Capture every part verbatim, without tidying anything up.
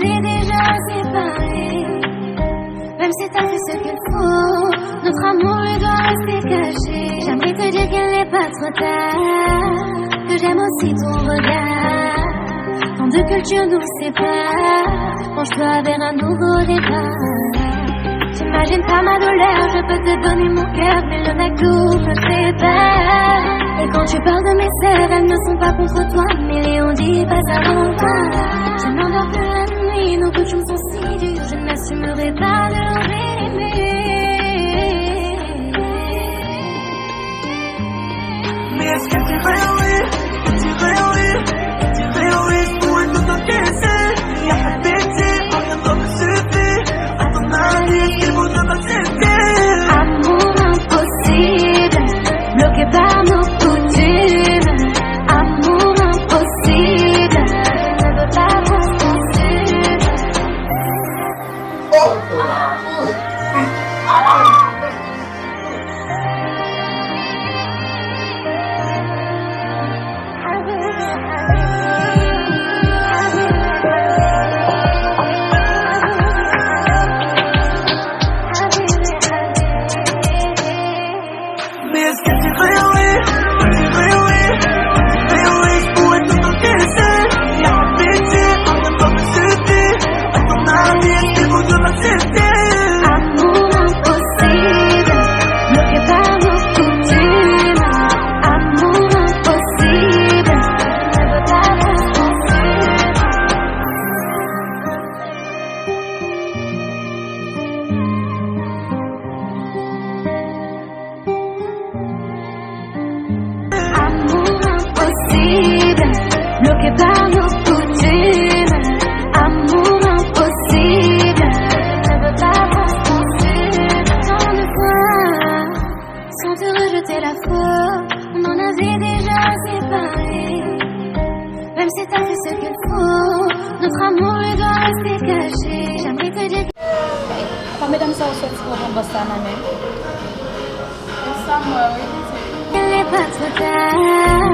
J'ai déjà séparé. Même si t'as fait ce qu'il faut, notre amour lui doit rester caché. J'aimerais te dire qu'il n'est pas trop tard, que j'aime aussi ton regard. Tant de cultures nous séparent, penche-toi vers un nouveau départ. T'imagines pas ma douleur, je peux te donner mon cœur, mais le McDo me fait peur. Et quand tu parles de mes sœurs, elles ne sont pas contre toi, mais Léon dit pas ça va pas. Je m'endors plus la nuit, nos coutumes sont si dures, je n'assumerai pas de les aimer. Mais est-ce que tu réalises, tu réalises, tu réalises pour un autre encaissé? Il y a pas de pitié, on vient pas me suffit. À ton avis, est-ce qu'il vaut mieux m'accepter? Amour impossible, bloqué par nos coutumes. Amour impossible, je ne veux pas qu'on se consume. Mais est-ce que tu réalises, tu réalises, tu réalises pour un autre encaissé? Il y a pas de pitié, on vient pas me suffit. À ton avis, est-ce qu'il vaut mieux m'accepter? Amour impossible, bloqué par nos coutumes. Amour impossible, je ne veux pas qu'on se consume. Amour impossible, bloqué par nos coutumes. Amour impossible, je ne veux pas qu'on se consume. Tant de fois, sans te rejeter la faute, on en avait déjà séparé. Même si t'as fait ce qu'il faut, notre amour lui doit rester caché. J'aimerais te dire. Apa medam sa yo soti pran bòs la nan men? Sa m wè, wi, pitit. Il n'est pas trop tard,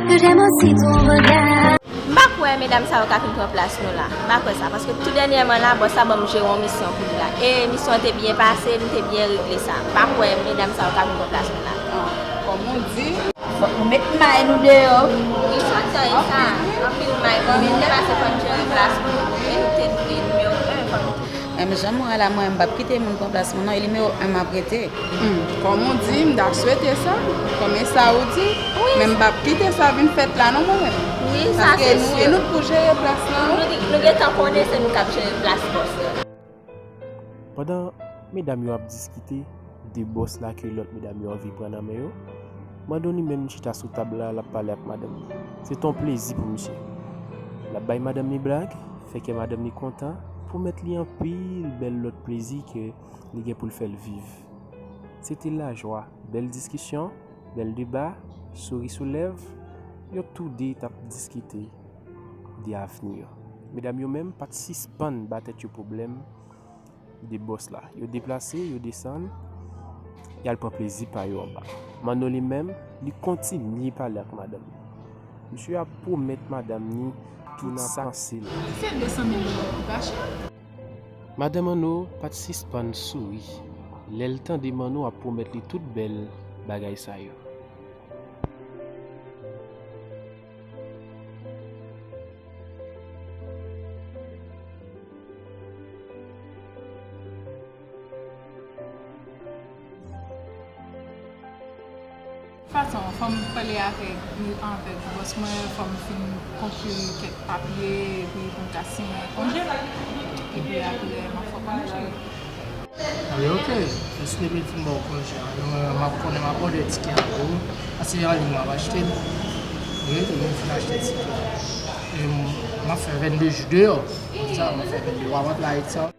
que j'aime aussi ton regard. M pa kwè medam sa yo ka vin pran plas nou la. M pa kwè sa, paske tou dènyèman la, bòs la ban m jere yon misyon pou li la. E misyon an te byen pase, m te byen regle sa. M pa kwè medam sa yo ka vin pran plas nou la. Ah, kòm ou di. Fòk nou met may nou deyò. Wi, sa tèl sa. Anpil may, bon, nou te pase fò n jere plas nou. E nou te dwe nimewo en, fò nou te. Menm jan m wè la, mwen, m p ap kite moun pran plas mwen, non. E nimewo en m ap rete. Hmm, kòm ou di, m ta swete sa. Kòm e sa ou di. Wi. Men m p ap kite sa vin fèt la, non, mwen menm. Wi, sa se si. Paske nou, e nou t pou jere plas la, wi. Nou, nou gentan konnen se nou k ap jere plas bòs la. Pandan medam yo ap diskite de bòs la ke lòt medam yo anvi pran nan men yo, Mando li menm li chita sou tab la, l ap pale ak madanm li. Se t on plezi pou misye. L ap bay madanm li blag, fè kè madanm li kontan, pwomèt li anpil bèl lòt plezi ke li gen pou l fè l viv. Se te lajwa, bèl diskisyon, bèl deba, souri sou lèv, yo toude t ap diskite de avni yo. Medam yo menm pa t sispann ba tèt yo pwoblèm de bòs la. Yo deplase, yo desann, y al pran plezi pa yo anba. Manno li menm, li kontinye pale ak madanm li. Misye ap pwomèt madanm ni tou sa k panse l. Se de san mil dola ki pa chè. Madan Manno pa t sispann souri lè l tande Manno ap pwomèt li tout bèl bagay sa yo. Fason, fò m pale avèk, avèk bòs mwen, fò m fin konkli kèk papye, epi pou m ka siyen konje. Epi apre, m ap fè konje. Anben, ok. Jis depi m ba w konje a, m ap konnen m ap òdè tikè a pou ou. Paske an liy mwen ap achte l. Wi, m fin achte tikè a. E m, m ap fè vennde jou deyò. Konsa, m ap fè vennde jou. W ap antre Ayiti an.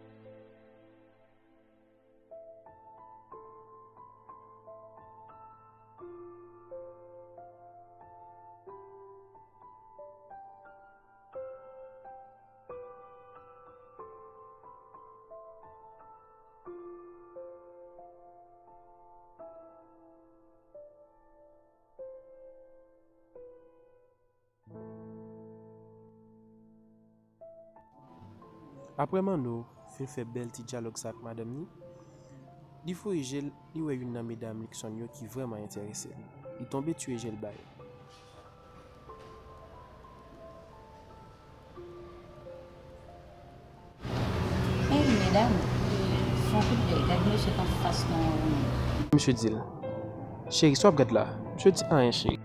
Apre Manno fin fè bèl ti dyalòg sa ak madanm ni, li voye je l, li wè youn nan medam Luckson yo ki vrèman enterese l. Li tonbe tiye je l ba yo. Ey, medam, fè yon kout dèy, gad mesye k anfas nou an ou menm. Misye di l, cheri, sa w ap gad la? Misye di anyen, cheri.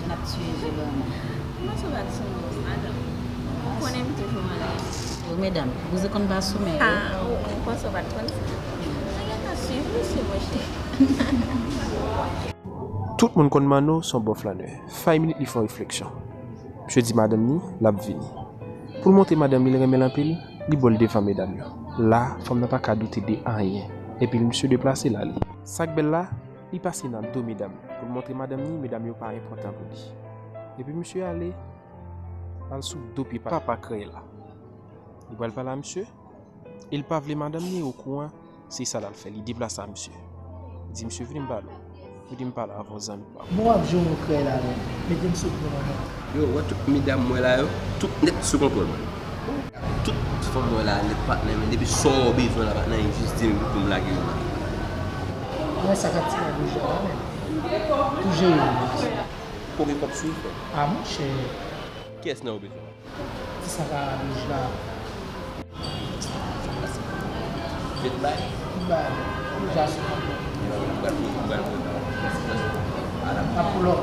Jan n ap tiye je lòm. Mwen sou bak sou nou, madanm. Ou konnen m toujou anlè. Wi, medam, bouzen konn pa sou men yo. Ha, ou, ou panse w pa t konn sa? Mwen gentan swiv misye, monchè. Tout moun konn Manno se yon bon flanè. Five minutes li fè yon refleksyon. Misye di madanm ni l ap vini. Pou l montre madanm ni l renmen l anpil, li ba w l devan medam yo. La, fanm nan pa ka doute de anyen. Epi misye deplase l ale. Sa k bèl la, li pase nan do medam yo. Pou l montre madanm ni medam yo pa enpòtan pou li. Epi misye ale, al sou do pye papa krèy la. Li pral pale a misye. E l pa vle madanm ni okouran, se sa l al fè, li deplase a misye. Li di misye vini m pale w, vini m pale avè w zanmi pa m. Bon w ap jwe yon krèy la menm, mete m sou pwen an non. Yo, wè tout medam m wè la yo, tout nèt sou kontwòl mwen. Tout fanm m wè la nèt patnè men depi sa w bezwen la patnè jis di m pou m lage yo. Wè sa k ap tire bouch la la menm. Tou jere yo. Kote kòb sou frè? A monchè. Kiyès nan yo bezwen? Ti sa ka rouj la. Vit bay. Vit bay. Rouj la sou konpòt. Mwen pral pran, mwen pral pran. Ala. Apollo.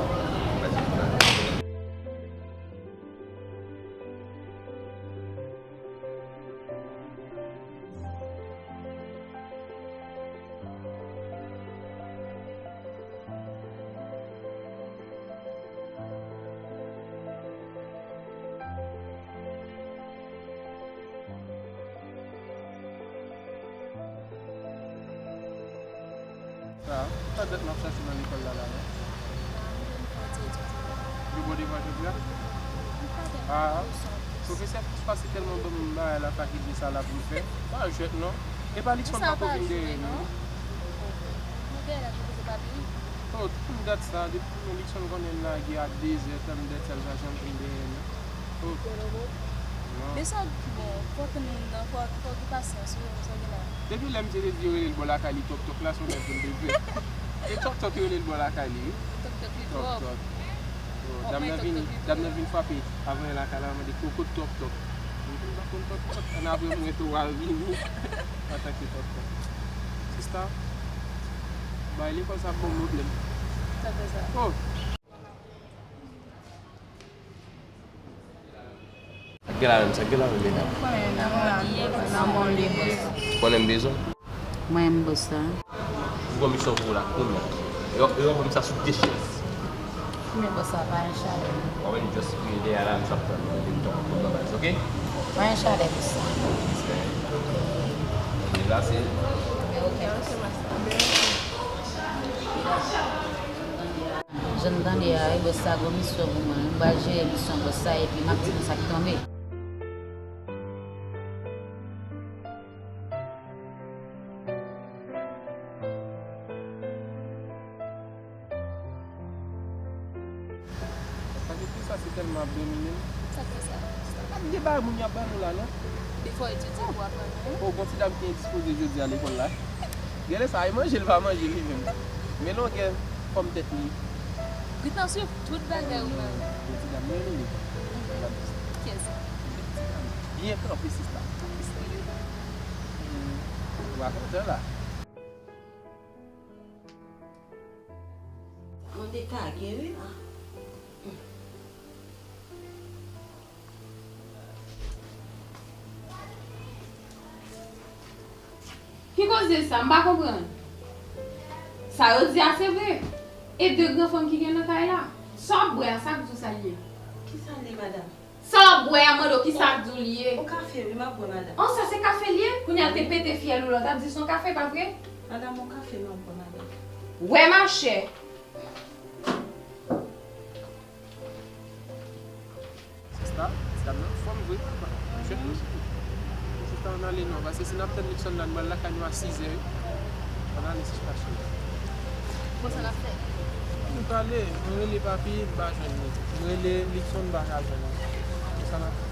Sa, sa dèt m ap chache nan lekòl la la non. Yo ba w devwa jodi a? A, pwofesè Fritz pase tèlman ban m bagay la, fakilte sa la pou m fè. Pa jwèt non. E pa Luckson pako vin dèyè nou. Oh, tout moun gad sa, depi men Luckson konnen m lage a de zè, tann dèt sa, l pa janm vin dèyè nou. Oh. Non. Men sa w di bon, fòk nou, fòk, fòk gen pasyans wi, sa w gen la. Depi lè misye te di yo rele l bò lakay li Tòk Tòk la, se yon nèg pou l te vle. E Tòk Tòk yo rele l bò lakay li wi. Tòk Tòk li twòp. Tòk Tòk. Dam nan vin, dam nan vin frape avanyè lakay la, mande kote Tòk Tòk. Mwen di m pa konn Tòk Tòk, ann apre mwen tou al vini antanke Tòk Tòk. Sista, bay lekòl sa ap ban m pwoblèm. Sa fè sa? Oh! Sa k gen la menm, sa k gen la menm medam? Konnen m bezwen w? Mwen m bòs la. M gon misyon pou ou la kounya. Yo, yo ban m sa sou de chèz. Kounya bòs la pa yon chalè. Ou wè m just rive dèyè la, m sot pran nou, m ap pran baz, oke? Pa yon chalè bòs la. Deplase. Oke, oke, masta. Jan n tande a, wi, bòs sa gon misyon pou mwen. Mwen pral jere misyon bòs sa epi m ap di nou sa k tonbe. Sa ki pou sa se tèlman ap domine m. Sa k fè sa? Sa pa de bagay moun y ap ban nou la non. Defò etidye pou aprann wi. O, gon ti dam ki endispoze jodi a lekòl la. Genlè sa e manje l pa manje li menm. Men longè fòm tèt li. Li t nan swiv tout bagay ou menm. Yon ti dam mwen rele li. Kiyès? Yon ti dam byen kanpe sista. Ou pa kontan la. Mwen te kage wi la. Ki koze sa? M pa konprann. Sa yo di a se vre. E de gran fanm ki gen nan kay la. Sa w ap bwè a, sa k di w sa l ye? Kisa l ye, madanm? Sa w ap bwè a, m mande w kisa k di w li ye? On kafe wi, m ap bwè, madanm. On sa se kafe l ye? Kounye a l te pete fyèl ou la, w t ap di se on kafe, pa vre? Madanm, on kafe m ap bwè, madanm. Wè machè. Sista, ti dam nan anfòm vre. Jwèt mesye. Sista, ann ale non, paske si n ap tann Luckson la, nou pral lakay nou a sizè wi. Ann ale sista cheri. Bon, sa n ap fè? Nou pale, mwen rele papi, m pa jwenn li. Mwen rele Luckson, m pa ka jwenn li. Bon, sa n ap fè?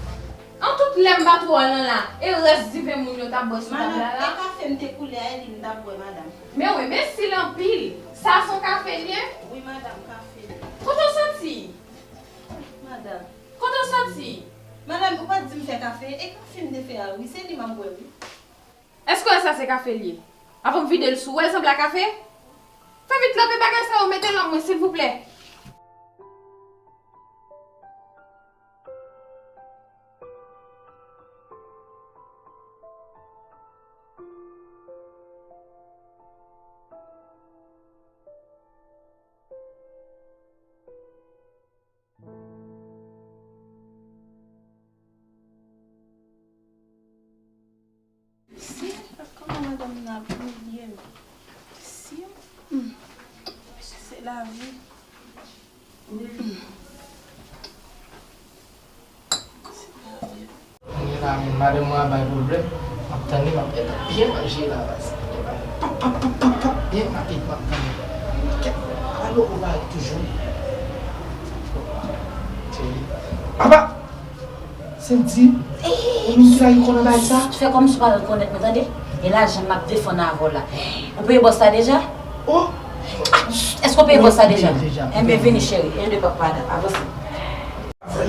An tou Tout lè m pa t wè w nan la, e rès diven moun yo t ap bwè sou tab la la. Madanm, e kafe m te koule a, e li m t ap bwè, madanm. Men w enbesil anpil. Sa se yon kafe l ye? Wi, madanm, kafe. Kote w soti? Madanm. Kote w soti? Madanm, ou pa t di m fè kafe, e kafe m te fè a, wi, se li m ap bwè, wi. Èske w wè sa se kafe l ye? Avan m vide l sou ou, wè l sanble a kafe? Fè vit lave bagay sa yo, mete l nan mwen, silvouplè. Mesye, kòman madanm nan ap imilye m? Mesye, hmm. Mesye, se lavi. Hmm. Se lavi. Kounye la, moun madanm mwen ap bay pwoblèm. M ap tande, m ap byen manje la, baz. Pap, pap, pap, pap, pap, byen rapid, m ap tande. Kèt, alo, ou bay toujou. Cheri. Apa! Senti, ou menm ki lage kò nan bagay sa? Fè kòmsi w pa rekonèt mwen, tande? E lajan m ap defann avè w la. Ou peye bòs la deja? Oh! Ah, èske w peye bòs la deja? Wi, m peye deja. Enben, vini, cheri. En, de, pa, pa, avanse. Vre,